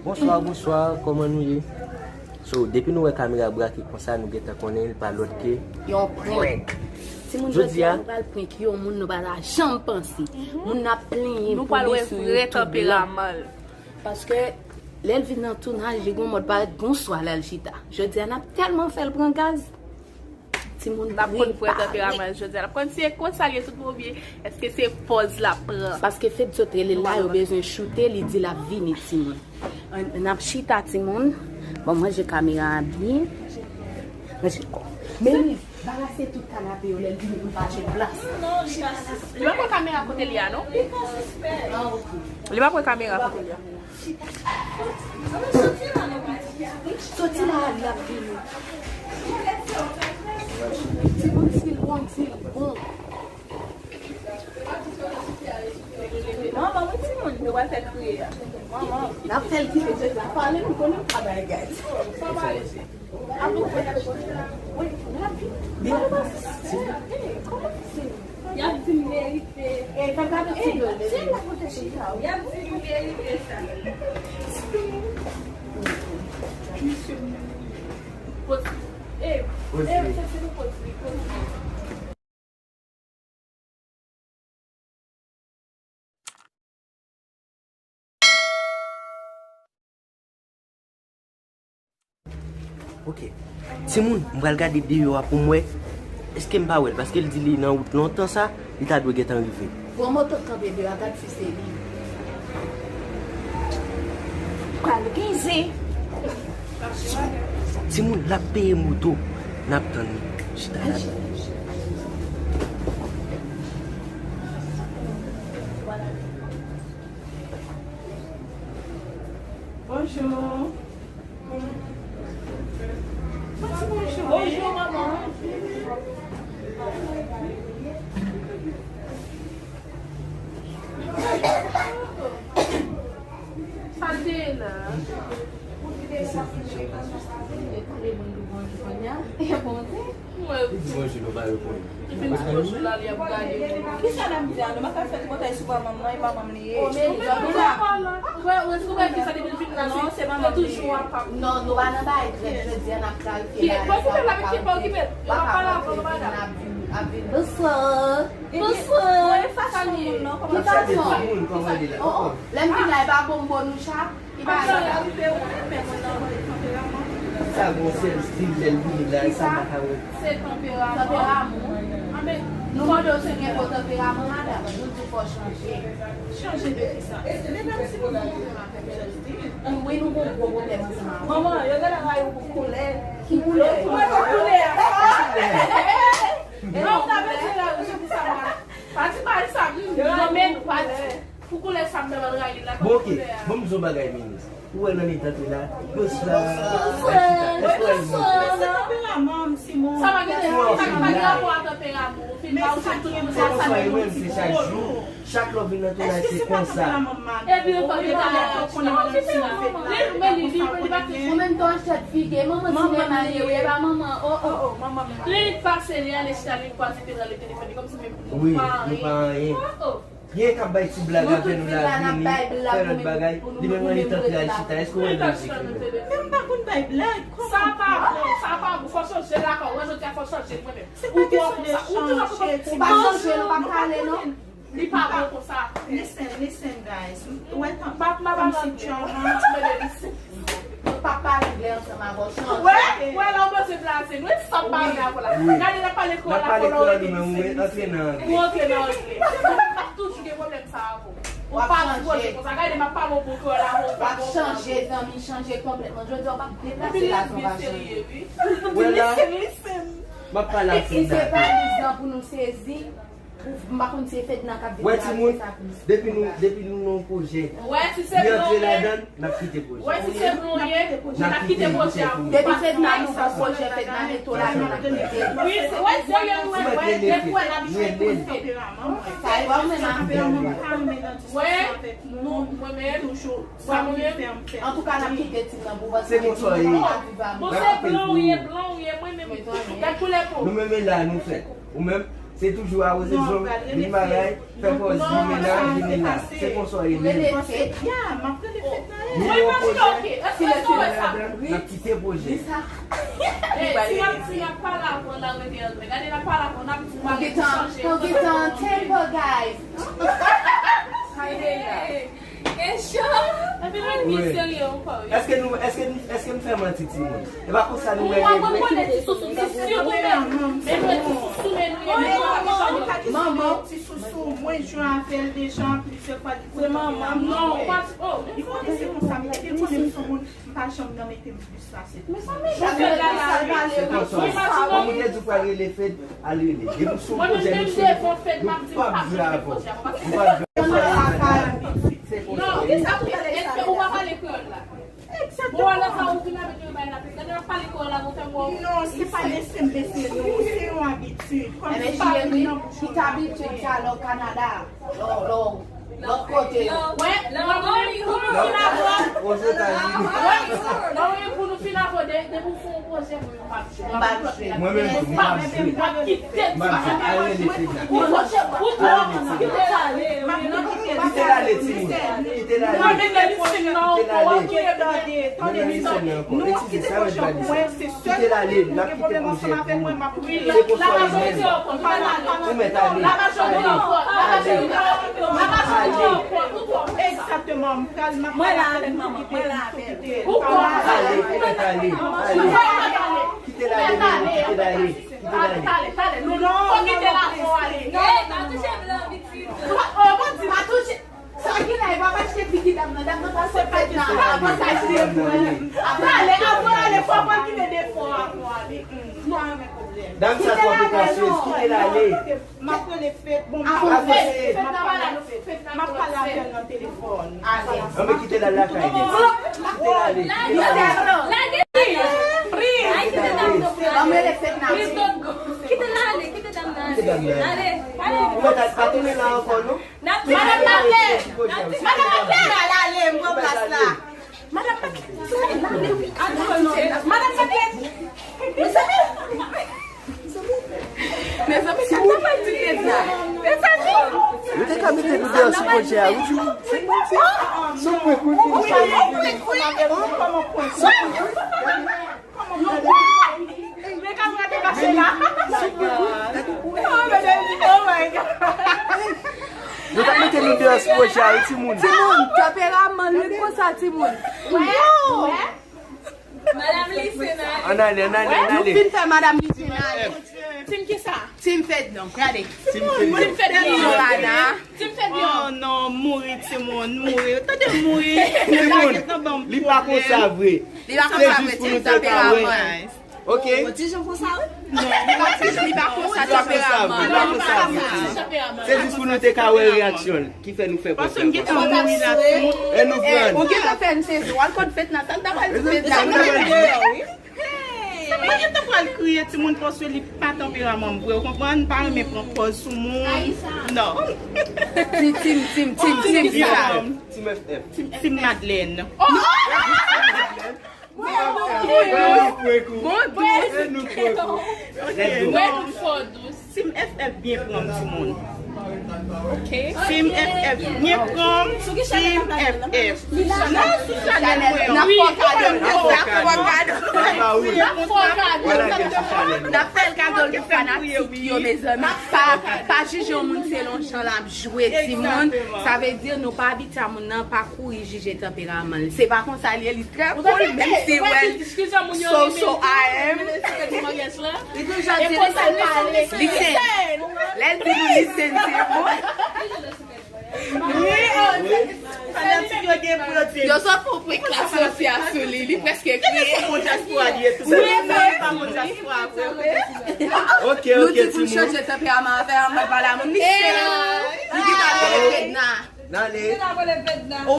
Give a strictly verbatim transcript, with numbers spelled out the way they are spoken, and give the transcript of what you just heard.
Bonswa, bonswa, kòman nou ye? So, depi nou wè kamera brake konsa, nou gentan konnen li pa lòt ke yon prank. Timoun, jodi a nou pral prank yon moun nou pa ta janm panse. Moun nan ap plenyen, nou pral wè vre tanperaman l. Paske lè l vin nan tounaj, li gon mòd parèt gon swa lè l chita. Jodi a n ap tèlman fè l pran gaz. Timoun, n ap konn prepare. Tanperaman l jodi a. N ap konn si e konsa l ye tout bon oubyen èske se pòz l ap pran. Paske Fed sot rele l la, yo bezwen choute, li di l ap vini, timoun. N ap chita, timoun. Bon, manje kamera a byen. Manje kò. Meni, balase tout kanape yo lè l vini pou l pa jwenn plas. Li pa pran kamera kote li a, non? Li pa pran kamera kote li a. Soti la, l ap vini. Timoun, si l bon, di l bon. Manman, wi, timoun, yo pral fè kriye a. Manman. N ap fè l kite jodi a. Pale, nou konnen pa bay gaz. Sa pale. Wi, n ap vini. Kòman se? Kòman se? Y ap di m verite. E, fè gade ti dlo, bebe. Y ap di m verite sa. Misye, poz. E, e, se, se nou poz li, poz li. Ok. Timoun, m pral gade deyò a pou m wè. Èske m pa wè l? Paske l di li nan wout lontan sa, li ta dwe gentan rive. Gwo moto k kanpe deyò a, gad si se li. Pral gen zen. Timoun, l ap peye moto. N ap tann li. Chita la. Bonjou. Bonjou, manman. Sa l te ye la? Li di bonjou, nou pa reponn. Li fin di bonjou la, li ap gade. Kisa n ap di a? Nou pa ka fè tripotay sou manman m nan, e manman m li ye. Ou menm, ou menm, ou menm, kisa depi l fin la, non, se manman m li ye. Non, nou pa nan bagay trèt, jodi a n ap klarifye bagay sa, pa okipe l, pa okipe l. Papa mwen telefòn ap vin, ap vin. Bonswa. Bonswa. Ki fason? Oh, oh. Lè m vin la, e pa bonbon nou chak? Sa gon sèl stil lè l vini la, sa m pa ka wè. Se tanperaman. Tanperaman. Nou mande w si w gen bon tanperaman, madanm. Nou di w fò w chanje. Chanje de kisa? Medam, si nou gen tanperaman, fè m chanje. Wi, nou gon gwo pwoblèm ansanm avè w. Manman, yo genlè rayi w pou koulè. Ki koulè? Mwen pou koulè a. Non, w ta bezwen rayi w, se pou sa, mwen. Pati, pati sa, non, men pati. Pou koulè sa m ta pral rayi la, pa koulè a. Bon, ok. Bon, m di w bagay, minis. Ou wè nan letan ke la, bonswa. Bonswa. Èske w wè l monte? Se tanperaman m, Simon. Sa pa gen, sa pa gen rapò a tanperaman w. Ou fin ba w chak tout moun sa, sa gen moun ti pwoblèm. Chak lè w vin nan tounaj, se konsa. Epi yo pa gen bagay. Li, men li, li, li pa te. Ou menm tou an tèt vide, manman sinema li ye, wi, e pa manman, oh, oh. Li pase, li ale chita, li kwaze pye l, li telefone, kòmsi men nou pa anyen. Wi, nou pa anyen. Oh, oh. Gen k ap bay ti blag avè nou la, vini fè lòt bagay. Li menm annik tante al chita. Èske w wè loujik li menm? Men m pa konn bay blag. Sa pa bon, sa pa bon. Fò w chanje lakay ou. Wè jodi a fò w chanje mwen menm. Se pa kesyon de chanje, ti baz. Ou pa chanje, nou pa pale, non. Li pa bon konsa. Listen, listen, guys. Ou wè tan, m ap, m ap kòmsi trauma. Mwen de listen. Nou pa pale anglè ansanm avè w, chanje. Wè, wè, la w bezwen blaze. Nou, e sa m pale avè w la. Gade, n ap pale kreyòl la, fò nou rete listen. Ou antre nan anglè. Ou antre nan anglè. M ap toujou gen pwoblèm sa avè w. Ou pa sipoze konsa. Gade, m ap pale w bon kreyòl avè w. W ap chanje, zanmi, chanje konplètman. Jodi a, w p ap deplase la san w pa chanje. Listen, listen. M ap pale a Fedna. E se pa lizan pou nou sezi. Ouf, m pa konn si e Fedna k ap vin la, se sa plis. Wè timoun, depi nou, depi nou nan yon pwojè, li antre ladan l, n ap kite pwojè. Wè si se blon ye, n ap kite pwojè a pou ou. Depi Fedna nouvo pwojè, Fedna met w ladan l, n ap kite. Wi, se, wè, se, wè, depi wè n ap jwe pou Fedna. Sa e pa ou menm a. Wè, nou, mwen menm, sa mwen menm. Antouka, n ap kite tim nan pou w, paske tim nan pa viv a mwen. Bon, se blan w ye, blan w ye, mwen menm. Gad koulè po. Nou menm e la, nou fèt. Ou menm, Se toujou awoze zon, vin bagay, fè pòz, li menaj, li menaj. Se konsa w ye menm. Nimewo pwojè, si lè se ladan, n ap kite pwojè. Hey, si n ap, si n ap pale avan, n a rete antre. Gade, n ap pale avan, n ap di w pa gen chanje. Ou gentan tempo, guys. Epi mwen vin serye ankò wi. Èske nou, èske, èske m fè manti timoun? E pa konsa nou wè nèg yo. Mwen mwen konnen ti sousou, se sirtou menm. Men mwen ti sousou, men nou ye menm. Manman, ti sousou, mwen jwe avè l deja plizyè fwa, li konn tande la. Non, ou pa, oh. Li konnen se konsa m ye, li konnen m se yon moun, m pa janm nan mete m plis pase. Mezanmi, gade sa l pale. Se konsa. Kòm ou te di w pral rele Fed, al rele. Depi w sou pwojè, nou sou, nou p ap jwe avè w. Nou p ap jwe avè w. Se konsa. Non, èske ou pa pale kreyòl la? Bon, wè, lè sa ou vin avèk yon bagay la, gade, w ap pale kreyòl la, ou fè m wè w. Non, se pa lese m lese, non. Se yon abitid. Kòm si pa vin nan bouch mwen. Ki t abitid sa lè w Kanada, lè w, lè w lòt kote. Wè, lè w vin pou nou fin avè w. Wè, lè w vin pou nou fin avè w, de, depi w fè yon pwojè, mwen, m p ap jwe. M p ap jwe. Mwen menm tou, m p ap jwe. M p ap jwe. Al rele Fedna. Al rele Fedna. Kite l ale, timoun. Kite l ale. Kite l ale. Mwen menm, Lisèn nan ankò. Etidye, sa mèt ba Lisèn. Kite l ale, n ap kite pwojè pou ou. Se konsa li menm. Ou mèt ale. Ale. Ale. Ale. Egzakteman, m pral, m ap pale avè l pou kite l, pou kite l. Ale, ou mèt ale. Ale. Kite l ale, menm, kite l ale. Kite l ale. Talè, talè, talè. Non, non, fò kite l avè w ale. Non, pa touche m la, pitit. Oh, bon, di pa touche. Sa ki la, e pa achte bigi dam nan, dam nan pa se fèt nan. Avantaj li pou li. Talè, avan l ale, fò w kite defo a pou ale. Non, pa gen pwoblèm. Dam sa twò prekasyez, kite l ale. M ap rele Fed, bon, m ap rele Fed, m ap pale avè l nan telefòn. Anben kite l al lakay li. Kite l ale, kite l ale. Lage li. Freeze. Freeze. Ban m rele Fed nan. Freeze, don't go. Kite l ale, kite dam nan ale. Ale, ale. Ou mèt al pa tounen la ankò non. Madan Matlè! Madan Matlè! Al ale, m pran plas la. Madan Matlè! Madan Matlè! Mezanmi! Mezanmi, sa ta pral di Fedna. Mezanmi! Yo te ka mete nou deyò sou pwojè a, wi, timoun. Se manti. Se prank, wi, timoun. Wi, wi, wi, wi. Se prank. Yo t ap mete nou deyò sou pwojè a, wi, timoun. Timoun, tanperaman l ret konsa, timoun. Madanm Lisena. Ann ale, ann ale, ann ale. Nou fin fè Madanm Lisena ale. Tim kisa? Tim Fedna, gade. Tim Fedna. Tim Fedna. Tim Fedna. Oh non, mouri timoun, mouri. Tande mouri. Timoun, li pa konsa vre. Li pa konsa vre, se tanperaman. Ok. Ou ti jan konsa wi? Non, li pa konsa, tanperaman. Li pa konsa vre. Se jis pou nou te ka wè reyaksyon l ki fè nou fè konsa. Paske m gentan mouri la, timoun. E nou pran. Ou gentan fè n sezi. Ou al konn Fedna, sa n ta pral di Fedna. Mwen gentan pral kriye timoun paske li pa tanperaman m vre, ou konprann? M pa renmen pran pòz sou moun. Non. Tim, tim, tim, tim, tim, sa. Tim F F. Tim, tim Madlène. Bon, bon. Mwen tout fò dous. Tim F F byen pran m, timoun. Tim F F byen pran m, Tim F F. Nan sou chanèl mwen an. N ap fè kado, n ap fè kado. N ap fè kado. N ap fè l kado pou fanatik yo, mezanmi. Pa, pa jije yon moun selon jan l ap jwe, timoun. Sa vle di nou pa abitye a moun nan pa kouri jije tanperaman l. Se pa konsa l ye, li trè koul, menm si wè l so so I am. Li toujou di li se pa Lisèn. Lè l di nou Lisèn, se bon. Yo sot pou prank la soti a sou li, li prèske kriye. Ok, ok, timoun. Nou di pou l chanje tanperaman avè yon mòd pale a moun. Li se, li gentan rele Fedna. N ale.